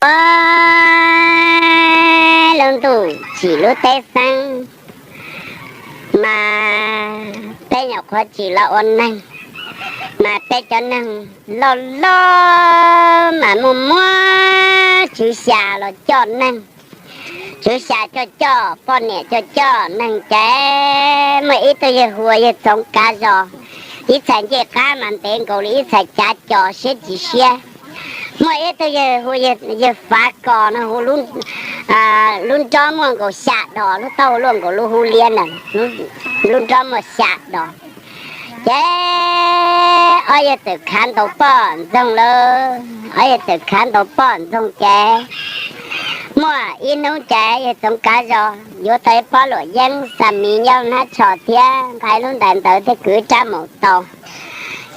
Ua lub ntuj tsim lub teb xeeb, mas peb nyuam qhuav tsim los ua neeg, mas peb cov neeg loj loj mas muaj muab tswv xya los coj neeg, tswv xya coj coj, poj niam coj coj neeg ces muaj ib tug yawg hu ua yawg Txoov Kav Zos, ib txhais ncej qab mas ntev nkaus li ib txhais cav co siab tsis siab. Muaj ib tug yawg hu yawg Fav Kos no hu, lub nrob muaj nkaus xya dos, lub taub hau luaj nkaus lub hub liab na, lub nrob muaj xya dos. Ces ob yawg txawm khav ntaus poj ntxoog lawm, ob yawg txawm khav ntaus poj ntxoog ces muaj ib hnub ces yawg Txoov Kav Zos yuav tau ib pob luam yeeb xa miv nyob hnab tsho thiab nqa lub ntais ntawd thiab kwv rab maum tau.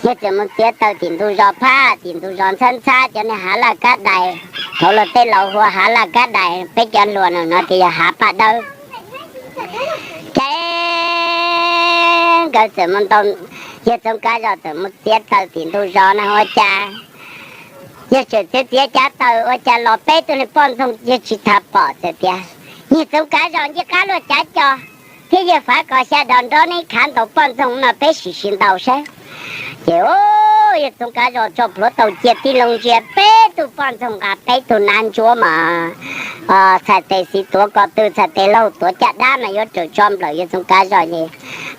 Yawg txawm mus txiav taws tim ntug zos phab, tim ntug zos ntxhab ntxhab cov niag hav laj kab dais, thaum luag tej laus hu ua hav laj kab dais, peb cov hluas no tias yog hav paj dawb. Ces nkawd txawm mus ntaus, yawg Txoov Kav Zos txawm mus txiav taws tim ntug zos na ua cas, yawg txawm txiav txiav cav taws ua cas los peb tug niag poj ntxoog yawg tsis tas pom txawm tias, Yawg Txoov Kav Zos, ncej qab luaj cav co thiab yawg Fav Kos xya dos nrob neb khav ntaus poj ntxoog no peb sim sim ntaus saib. Ces yawg Txoov Kav Zos tso plhuav taus cia tib loo ntsia peb tug poj ntxoog nqa peb tug nab ntsuab mas txhais tes xis tuav ko tw, txhais tes laug tuav caj dab mas yuav raws tso nplawm yawg Txoov Kav Zos ces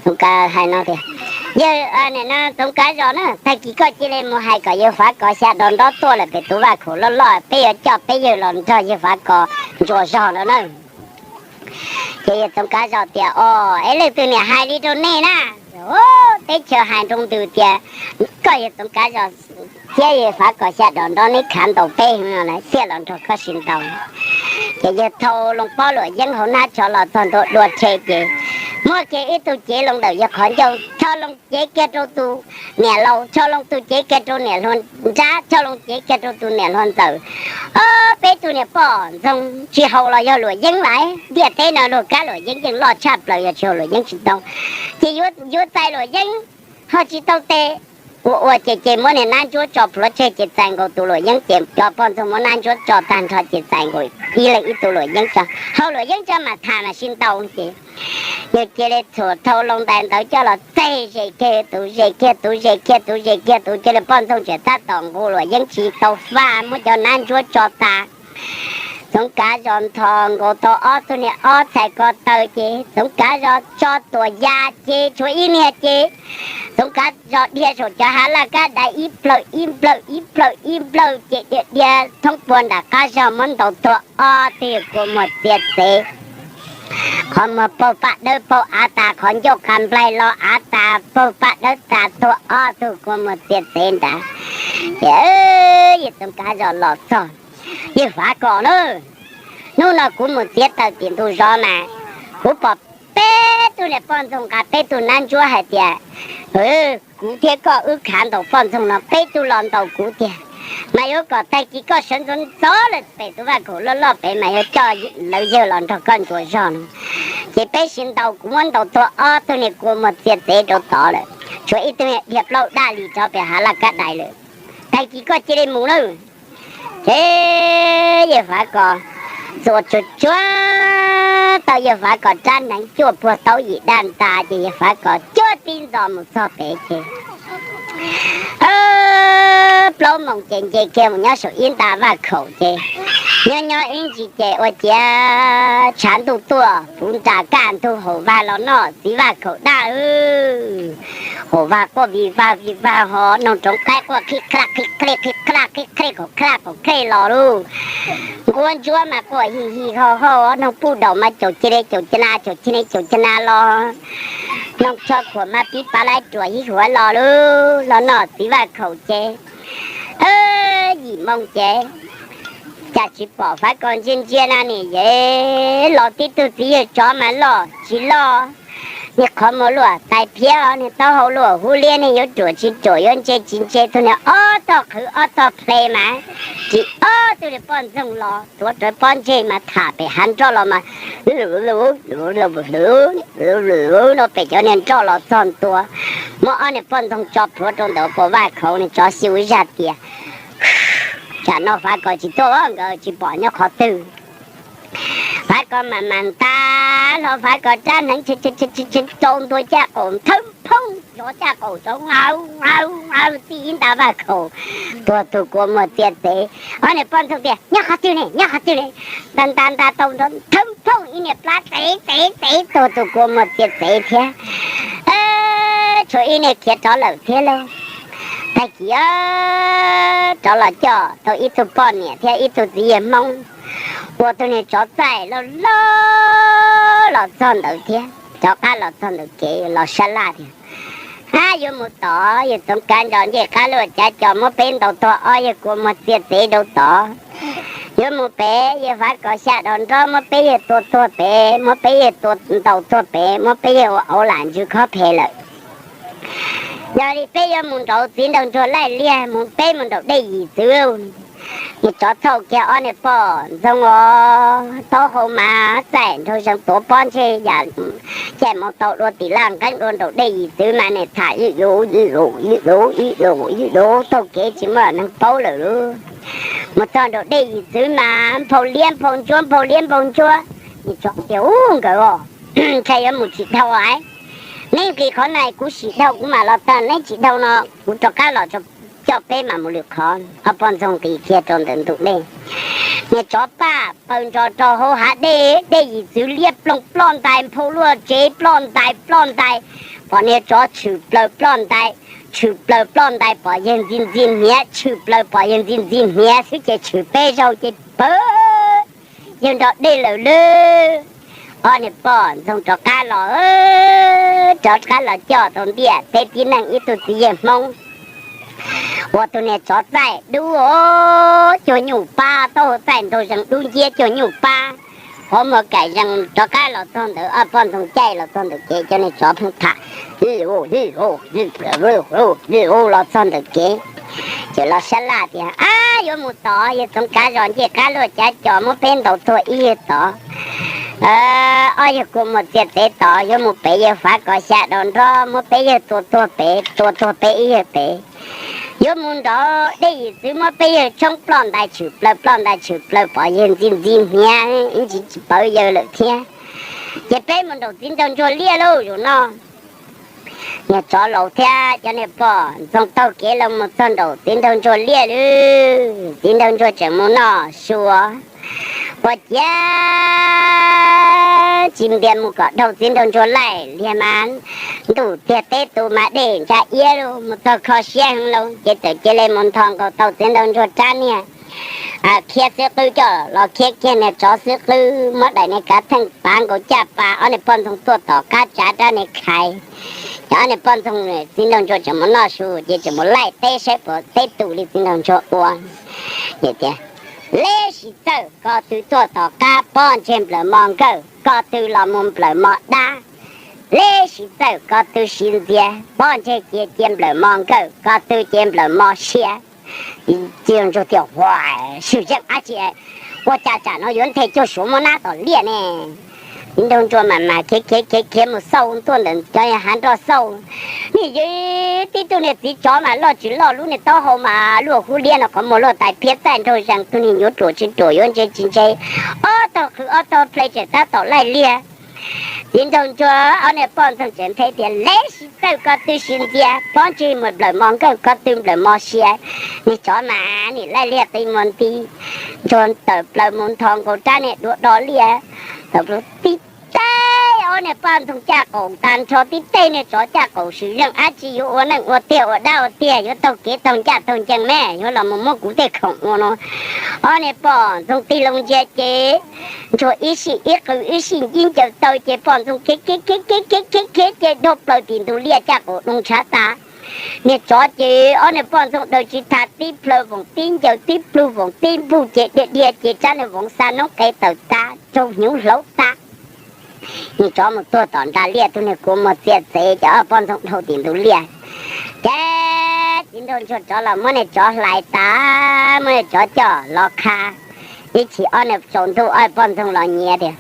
Txoov Kav hais no tias, Yawg, nim no Txoov Kav Zos na, tag kis koj cia li mus hais kom yawg Fav Kos xya dos nrob tuaj lawm pem tus vaj khaum loj loj, peb yuav coj peb yawg los nrog yawg Fav Kos ntsuas zog no na. Ces yawg Txoov Kav Zos tias, Os, es leej twg niam hais li rau nej na? Teb chaws hais nroo ntws tias koj yawg Txoov Kav Zos thiab yawg Fav Kos xya dos nrob neb khav ntaus peb no lawm thiaj los nrog koj sim ntaus. Ces yawg thau loo pob luam yeeb hauv hnab tsho los txog ntua dua rhe ces muab kiag ib tug cev loo ntawm yawg qhov ncauj, thau loo cev kiag rau tus niam laus, thau loo tus cev kiag rau niam hluas nrab, thau loo cev kiag rau tus niam hluas ntxawm. Ob peb tug niag poj ntxoog tsis haus los yog luam yeeb lawm, ntiaj teb no luag kab luam yeeb yeej loj tshaj plaws, yog tsis haus luam yeeb tsis tau. Ces yuav txais luam yeeb ho tsis tau tes, ua ua ces ces muab niag nab ntsuab tso plhuav tseg ces txais nkaus tus luam yeeb ces cov poj ntxoog muab nab ntsuab tso tag nrho ces txais nkaus ib leeg ib tug luam yeeb tso, haus luam yeeb tso mam tham mam sib ntaus ces yawg cia li txhuam thau loo ntais ntawd coj los txeg zes kiag tus zes kiag tus zes kiag tus zes kiag tus, cia li poj ntxoog tseem tab tom nqus luam yeeb tsis tau faj, muab cov nab ntsuab tso tas. Txoov Kav Zos nthos nkaus tau ob tug niag ob txhais ko taw ces Txoov Kav Zos tso tuam ya ces tshuav ib niag ces Txoov Kav Zos dhia saum cov hav laj kab dais ib plawg ib plawg ib plawg ib plawg ces dhia dhia thoob puag nram qab zog muab ntaus tuag ob tug kua muag txiav txev. Qhov muag paug paj dawb paug av tas, qhov ncauj qas nplaig los av tas, paug paj dawb tas tuag ob tug kua muag txiav txev nrad. Ces yawg Txoov Kav Zos los txog, Yawg Fav Kos na, hnub no kuv mus txiav taws tim ntug zos mas kuv pom peb tug niag poj ntxoog nqa peb tug nab ntsuab hais tias kuv thiab koj wb khav ntaus poj ntxoog no peb tug los ntaus kuv tiag, mas yuav kom tag kis koj sawv ntxov ntxov lawm pem tus vaj khaum loj loj pem mas yuav coj lawv yawg los nrog koj ntsuas zog no. Ces peb sib ntaus, kuv muab ntaus tuag ob tug niag kua muag txiav txev rau tod lawm, tshuav ib tug niag dhia plaub daj li rov pem hav laj kab dais lawm. Tag kis koj cia li mus nawb. Ces Yawg Fav Kos txuas tsuag tsuag tau Yawg Fav Kos rab hneev cuaj puag taub yim daj ntas ces Yawg Fav Kos cuaj tib ntxos mus txog pem ces plaub moos ces nce kiag mus nyob saum ib nta vaj khaum ces nyob nyob ib ntsis ces ua ciav tshav ntuj tuaj puv nras kaj ntug, haum vag los noj txiv vaj khaum daj. Haum vag quaj vij vag vij vag ho, noog roov qaib quaj qhib qhaj qhib qhaj qhib qhaj qhib qhaj kaum qhaj kaum qhaj los lauj. Nquab ntsuab mas quaj hij hij ho ho, noog puj daum mas caum ci le caum ci na caum ci ne caum ci na los, noog tsho khuam mas pib pav laib ruam hib huav los lauj. Los noj txiv vaj khaum ces yim moo ces cas tsis pom Fav Kos ntsia ntsia na ne, yeej los tib tug txiv yawg tsov mas loj tsis loj, niag qhov muag luaj tais phiab, niag taub hau luaj hub liab, niag yuav ruam tsis ruam, yuav ntse tsis ntse, tug niag ob tog qhwv ob tog ple mas ris ob tug niag poj ntxoog los tuav rawv pob ntseg mas tham pem hav nroj los mas no pem cov niag nroj los txog ntua, muab ob niag poj ntxoog tso plhuav rau ntawm puas vaj khaum, niag tsov xyu zaj tias Tsam no Fav Kos tsis tuaj, nkawd tsis pom nyob qhov twg. Fav Kos mam mam nta hlo Fav Kos rab hneev, rau ntua caj qaum thawb phooj, nrov caj qaum rov aw aw aw tij ib nta vaj khaum, tuag tus kua muag txia txev. Ob niag poj ntxoog tias nyob qhov twg ne, nyob qhov twg ne? Nta nta nta tau nrov thawb phooj ib niag plab txev txev txev tuag tus kua muag txia txev thiab. Tshuav ib niag khiav rov lawm thiab lauj. Tag kis rov los coj tau ib tug poj niam thiab ib tug txiv yawg Hmoob, ua tus niag tsov txaij loj loj los txog ntawd thiab, rov qab los txog ntawm kev los sab laj tias, ab, yuav mus tod, yawg Txoov Kav Ntsos Ncej Qab Luaj Cav Cos muab peb ntaus tuag ob yawg kua muag txia txev rau tod. Yuav mus pem, yawg Fav Kos Xya Dos Nrob muab peb yawg tua tuag pem, muab peb yawg tua ntaus tuag pem, muab peb yawg ua auv lam ntsws khob phem lawm. Yog li peb yuav mus nraud, txiv nraug ntsuag laij liag mus, peb mus nraum dej yim txwv. Niag tsov txhauj kiag ob niag poj ntxoog os, taub hau mas txaij nraug zees tuav pob ntseg yam caij mus tau dua tim laj nqeeb dua nraum dej yim txwv mas nim tham ib lus ib lus ib lus ib lus ib lus taug kev tsis muaj neeg paub lawm lauj. Mus txog nraum dej yim txwv mas nphau liab nphau ntsuab nphau liab nphau ntsuab. Niag tsov tias, ub, nkawd os, ntshai yuav mus tsis dhau lawm. Neb nqis qhov na kuv sim dhau kuv mam los tag, neb tsis dhau no kuv rov qab los coj peb mam mus lwm qhov. Ob poj ntxoog nqis kiag rau ntawm ntug dej. Niag tsov paj paws ntsos rau hauv hav dej, dej yim txwv liab ploog ploj ntais, nphau luaj tsev ploj ntais ploj ntais, pom niag tsov tshwm plaws ploj ntais, tshwm plaws ploj ntais pom yawg ntxi ntxi hniav, tshwm plaws pom yawg ntxi ntxi hniav xwb ces tshwm peb zaug ces pawg yawg nrog dej lawm lawm. Ob niag poj ntxoog rov qab los, rov qab los coj tau ntiaj teb tib neeg ib tug txiv yawg Hmoob ua tus niag tsov txaij dub os, cuag nyuj pab, taub hau txaij nraug zees dub nciab cuag nyuj pab, qhov muag kaim zees. Rov qab los txog ntawd, ob poj ntxoog caij los txog ntawm kev, cov niag tsov pheej tham, los txog ntawm kev, ces los sab laj tias, ab, yuav mus tod, yawg Txoov Kav Zos Ncej Qab Luaj Cav Cos muab peb ntaus tuag ib yawg tod. Ob yawg kua muag txia txev tod. Yuav mus pem, yawg Fav Kos Xya Dos Nrob muab peb yawg tua tuag pem, tua tuag peb ib yawg pem. Yuav mus nraud, dej yim txwv muab peb yawg tshoob ploj ntais tshwm plaws, ploj ntais tshwm plaws pom yawg ntxi ntxi hniav, ib ntsis tsis pawv yawg lawm thiab. Ces peb mus nraum txiv nraug ntsuag liaj lauj zaum no. Niag tsov laus thiab cov niag poj ntxoog taug kev los mus txog nraum txiv nraug ntsuag liaj lawm. Txiv nraug ntsuag tseem mus noj su, ua ciav tsis ntias mus kom dhau txiv nraug ntsuag laij liag mas ntuj tiag teb tu mas dej ntsa iab lauj, mus txog kho siab heev lauj, ces txawm cia li mus nthos nkaus tau txiv nraug ntsuag rab niag khiab xwb qwb coj los khiab kiag niag tsov xwb qwb, muab daim niag kav theej pav nkaus caj pas, ob niag poj ntxoog tuaj tom qab tsav rab niag khais. Ces ob niag poj ntxoog, txiv nraug ntsuag tseem mus noj su ces tseem mus laij teb saib puas teb tus li txiv nraug ntsuag ua. Ces tias, leb sis txawj ko tw tuaj tom qab, pob ntseg nplawm mos nkawj, ko tw los mus nplawm mos dab. Leb sis txawj ko tw siv ntxias, pob ntseg cia cia nplawm mos nkawj, ko tw cia nplawm mos sia. Txiv nraug ntsuag tias, ua, swm zeej dab tsi, ua cas tsam no yuav nthe cuag suav muab nab tom liaj ne? Txiv nraug ntsuag mam mas khiav khiav khiav khiav mus xauj tuaj ntawm cov hav nroj xauj. Niag yawg, tib tug niag txiv tsov mas loj tsis loj, lub niag taub hau mas luaj hub liab no, qhov muag luaj tais phiab, txaij nraug zees, tug niag yuav ruam tsis ruam, yuav ntse tsis ntse, ob tog qhwv ob tog plhe tseem tab tom laij liag. Txiv nraug ntsuag ob niag poj ntxoog tseem nthe tias, leb sis txawj ko tw siv ntxias, pob ntseg mus nplawm mos nkawj, ko tw nplawm mos sia. Niag tsov mas nim laij liag qi muag nti, ntsuag tawm plaws mus nthos nkaus rab niag duav do liaj. Tib teg ob niag poj ntxoog caj qaum tas nrho, tib teg niag tsov caj qaum, swm zeej dab tsi, yuav ua neej ua tiag ua dab ua tiag, yuav taug kev taug ncaj taug ncees me, yuav los mus muab kuv tej khoom ua no. Ob niag poj ntxoog tig loo ntsia ces ntsuag ib sij ib qw ib sij nci ncaws taw ces poj ntxoog khiav khiav khiav khiav khiav khiav khiav ces dhau plaws tim ntug liaj caj qaum doo ntshav tas. Niag tsov ces ob niag poj ntxoog daws tsis tau, tib plhawg voos tib ncaws, tib plug voos tib npug ces dhia dhia ces rab niag voos xa noob qes tawm tas, raug hnyuv hlauv tas. Niag tsov mus tuag tom nram liaj, tug niag kua muag txia txev ces ob poj ntxoog dhau tim ntug liaj. Ces txiv nraug ntsuag rov los muab niag tsov hlais tas, muab niag tsov coj los qha. Ib chim ob niag tsaus ntuj ob poj ntxoog los nyiav tias,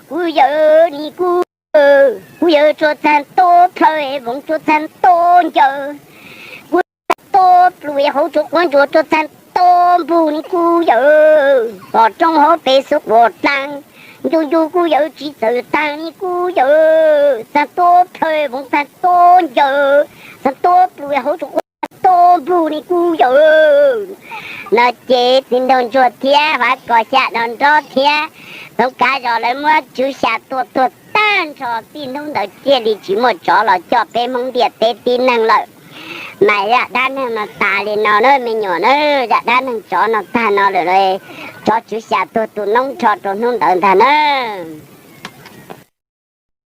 kuv yawg, nim kuv, kuv yawg tsuas txag ntua plhawg, voos tsuas txag ntua ncaws, kuv txag ntua tuab plua hauv tsuas quav ntsuas tuaj txag tuab npug li kuv yawm, pom roob hauv pes xub quas taag, ncu ncu kuv yawm tsis txawm taag li kuv yawm, txag tuab plhaw voov txag tuab ncaws, txag tuab plua hauv tsuas quav tuab npug li kuv yawm. No ces txiv nraug ntsuag thiab Fav Kos xya no nrog thiab Txoov Kav Zos lawv muab Tswv Xya tua tuag tag nrho. Txij hnub ntawd thiaj li tsis muaj tsov los coj peb Hmoob ntiaj teb tib neeg lawm. Mas zaj dab neeg no tas li no na me nyuam na, zaj dab neeg tsov no tag no lawm. Tsov Tswv Xya tuag tu noob nrho rau hnub ntawd ntag na.